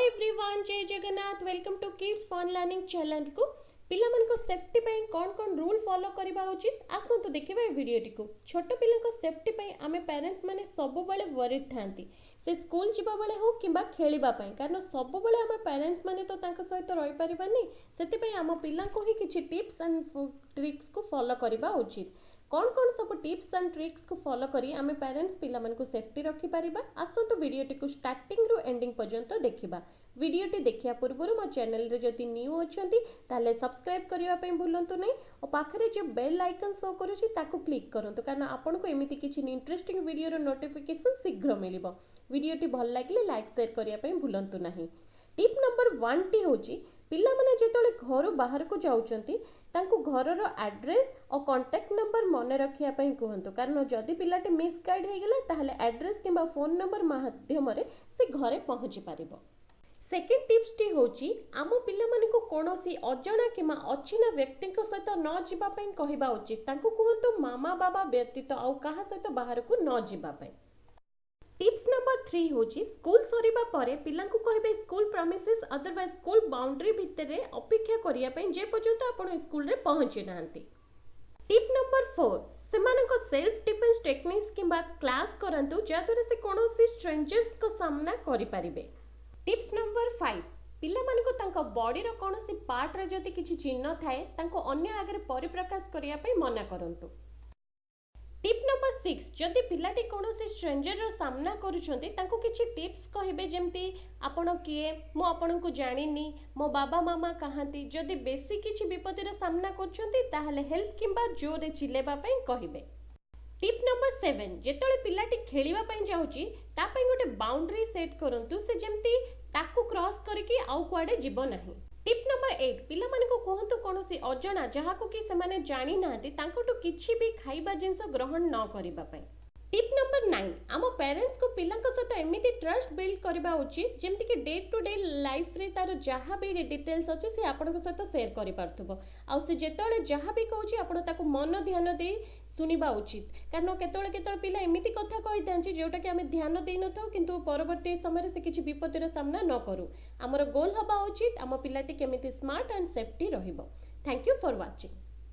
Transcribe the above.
Everyone, ଜୟ Jagannath. Welcome to Kids Fun Learning ଚ୍ୟାନେଲକୁ। ପିଲାମାନଙ୍କ ସେଫ୍ଟି ପାଇଁ କ'ଣ କ'ଣ ରୁଲ୍ ଫଲୋ କରିବା ଉଚିତ, ଆସନ୍ତୁ ଦେଖିବା ଏ ଭିଡ଼ିଓଟିକୁ। ଛୋଟ ପିଲାଙ୍କ ସେଫ୍ଟି ପାଇଁ ଆମେ ପ୍ୟାରେଣ୍ଟସ୍ ମାନେ ସବୁବେଳେ ୱରିଡ୍ ଥାନ୍ତି, ସେ ସ୍କୁଲ ଯିବା ବେଳେ ହେଉ କିମ୍ବା ଖେଳିବା ପାଇଁ। କାରଣ ସବୁବେଳେ ଆମେ ପ୍ୟାରେଣ୍ଟସ୍ ମାନେ ତ ତାଙ୍କ ସହିତ ରହିପାରିବାନି। ସେଥିପାଇଁ ଆମ ପିଲାଙ୍କୁ ହିଁ କିଛି ଟିପ୍ସ ଆଣ୍ଡ ଟ୍ରିକ୍ସକୁ ଫଲୋ କରିବା ଉଚିତ। କ'ଣ କ'ଣ ସବୁ ଟିପ୍ସ ଆଣ୍ଡ ଟ୍ରିକ୍ସକୁ ଫଲୋ କରି ଆମେ ପ୍ୟାରେଣ୍ଟସ୍ ପିଲାମାନଙ୍କୁ ସେଫ୍ଟି ରଖିପାରିବା, ଆସନ୍ତୁ ଭିଡ଼ିଓଟିକୁ ଷ୍ଟାର୍ଟିଂରୁ ଏଣ୍ଡିଂ ପର୍ଯ୍ୟନ୍ତ ଦେଖିବା। ଭିଡ଼ିଓଟି ଦେଖିବା ପୂର୍ବରୁ ମୋ ଚ୍ୟାନେଲରେ ଯଦି ନ୍ୟୁ ଅଛନ୍ତି, ତାହେଲେ ସବସ୍କ୍ରାଇବ୍ କରିବା ପାଇଁ ଭୁଲନ୍ତୁ ନାହିଁ ଓ ପାଖରେ ଯେଉଁ ବେଲ୍ ଆଇକନ୍ ଶୋ କରୁଛି, ତାକୁ କ୍ଲିକ୍ କରନ୍ତୁ, କାରଣ ଆପଣଙ୍କୁ ଏମିତି କିଛି ଇଣ୍ଟରେଷ୍ଟିଂ ଭିଡ଼ିଓର ନୋଟିଫିକେସନ୍ ଶୀଘ୍ର ମିଳିବ। ଭିଡ଼ିଓଟି ଭଲ ଲାଗିଲେ ଲାଇକ୍, ସେୟାର କରିବା ପାଇଁ ଭୁଲନ୍ତୁ ନାହିଁ। ଟିପ୍ ନମ୍ବର ୱାନ୍ଟି ହେଉଛି, ପିଲାମାନେ ଯେତେବେଳେ ଘରୁ ବାହାରକୁ ଯାଉଛନ୍ତି, ତାଙ୍କୁ ଘରର ଆଡ୍ରେସ୍ ଓ କଣ୍ଟାକ୍ଟ ନମ୍ବର ମନେ ରଖିବା ପାଇଁ କୁହନ୍ତୁ। କାରଣ ଯଦି ପିଲାଟି ମିସଗାଇଡ୍ ହେଇଗଲା, ତାହେଲେ ଆଡ୍ରେସ୍ କିମ୍ବା ଫୋନ୍ ନମ୍ବର ମାଧ୍ୟମରେ ସେ ଘରେ ପହଞ୍ଚି ପାରିବ। ସେକେଣ୍ଡ ଟିପ୍ସଟି ହେଉଛି, ଆମ ପିଲାମାନଙ୍କୁ କୌଣସି ଅଜଣା କିମ୍ବା ଅଚିହ୍ନା ବ୍ୟକ୍ତିଙ୍କ ସହିତ ନ ଯିବା ପାଇଁ କହିବା ଉଚିତ। ତାଙ୍କୁ କୁହନ୍ତୁ ମାମା ବାବା ବ୍ୟତୀତ ଆଉ କାହା ସହିତ ବାହାରକୁ ନ ଯିବା ପାଇଁ। ଟିପ୍ସ ନମ୍ବର 3 ହେଉଛି, ସ୍କୁଲ ସରିବା ପରେ ପିଲାଙ୍କୁ କହିବେ ସ୍କୁଲ ପ୍ରମିସେସ୍ ଅଦରୱାଇଜ୍ ସ୍କୁଲ ବାଉଣ୍ଡ୍ରି ଭିତରେ ଅପେକ୍ଷା କରିବା ପାଇଁ, ଯେ ପର୍ଯ୍ୟନ୍ତ ଆପଣ ସ୍କୁଲରେ ପହଞ୍ଚି ନାହାନ୍ତି। ଟିପ୍ ନମ୍ବର 4, ସେମାନଙ୍କ ସେଲ୍ଫ ଡିଫେନ୍ସ ଟେକ୍ନିକ୍ସ କିମ୍ବା କ୍ଲାସ୍ କରାନ୍ତୁ, ଯାହାଦ୍ୱାରା ସେ କୌଣସି ଷ୍ଟ୍ରେଞ୍ଜର୍ସଙ୍କ ସାମ୍ନା କରିପାରିବେ। ଟିପ୍ସ ନମ୍ବର 5, ପିଲାମାନଙ୍କୁ ତାଙ୍କ ବଡ଼ିର କୌଣସି ପାର୍ଟରେ ଯଦି କିଛି ଚିହ୍ନ ଥାଏ, ତାଙ୍କୁ ଅନ୍ୟ ଆଗରେ ପରିପ୍ରକାଶ କରିବା ପାଇଁ ମନା କରନ୍ତୁ। ଟିପ୍ ନମ୍ବର 6, ଯଦି ପିଲାଟି କୌଣସି ଷ୍ଟ୍ରେଞ୍ଜରର ସାମ୍ନା କରୁଛନ୍ତି, ତାଙ୍କୁ କିଛି ଟିପ୍ସ କହିବେ, ଯେମିତି ଆପଣ କିଏ, ମୁଁ ଆପଣଙ୍କୁ ଜାଣିନି, ମୋ ବାବା ମାମା କାହାନ୍ତି। ଯଦି ବେଶୀ କିଛି ବିପଦର ସାମ୍ନା କରୁଛନ୍ତି, ତାହେଲେ ହେଲ୍ପ କିମ୍ବା ଜୋରରେ ଚିଲେଇବା ପାଇଁ କହିବେ। ଟିପ୍ ନମ୍ବର 7, ଯେତେବେଳେ ପିଲାଟି ଖେଳିବା ପାଇଁ ଯାଉଛି, ତା ପାଇଁ ଗୋଟେ ବାଉଣ୍ଡ୍ରି ସେଟ୍ କରନ୍ତୁ, ସେ ଯେମିତି ତାକୁ କ୍ରସ୍ କରିକି ଆଉ କୁଆଡ଼େ ଯିବ ନାହିଁ। ଟିପ୍ ନମ୍ବର 8, ପିଲାମାନଙ୍କୁ କୁହନ୍ତୁ କୌଣସି ଅଜଣା, ଯାହାକୁ କି ସେମାନେ ଜାଣିନାହାନ୍ତି, ତାଙ୍କଠୁ କିଛି ବି ଖାଇବା ଜିନିଷ ଗ୍ରହଣ ନ କରିବା ପାଇଁ। ଟିପ୍ ନମ୍ବର 9, ଆମ ପ୍ୟାରେଣ୍ଟସ୍କୁ ପିଲାଙ୍କ ସହିତ ଏମିତି ଟ୍ରଷ୍ଟ ବିଲ୍ଡ କରିବା ଉଚିତ, ଯେମିତିକି ଡେ ଟୁ ଡେ ଲାଇଫ୍ରେ ତାର ଯାହା ବି ଡିଟେଲ୍ସ ଅଛି, ସେ ଆପଣଙ୍କ ସହିତ ସେୟାର କରିପାରୁଥିବ। ଆଉ ସେ ଯେତେବେଳେ ଯାହା ବି କହୁଛି, ଆପଣ ତାକୁ ମନ ଧ୍ୟାନ ଦେଇ ଶୁଣିବା ଉଚିତ। କାରଣ କେତେବେଳେ କେତେବେଳେ ପିଲା ଏମିତି କଥା କହିଥାନ୍ତି, ଯେଉଁଟାକି ଆମେ ଧ୍ୟାନ ଦେଇନଥାଉ, କିନ୍ତୁ ପରବର୍ତ୍ତୀ ସମୟରେ ସେ କିଛି ବିପତ୍ତିର ସାମ୍ନା ନ କରୁ। ଆମର ଗୋଲ୍ ହେବା ଉଚିତ ଆମ ପିଲାଟି କେମିତି ସ୍ମାର୍ଟ ଆଣ୍ଡ ସେଫ୍ଟି ରହିବ। Thank you for watching.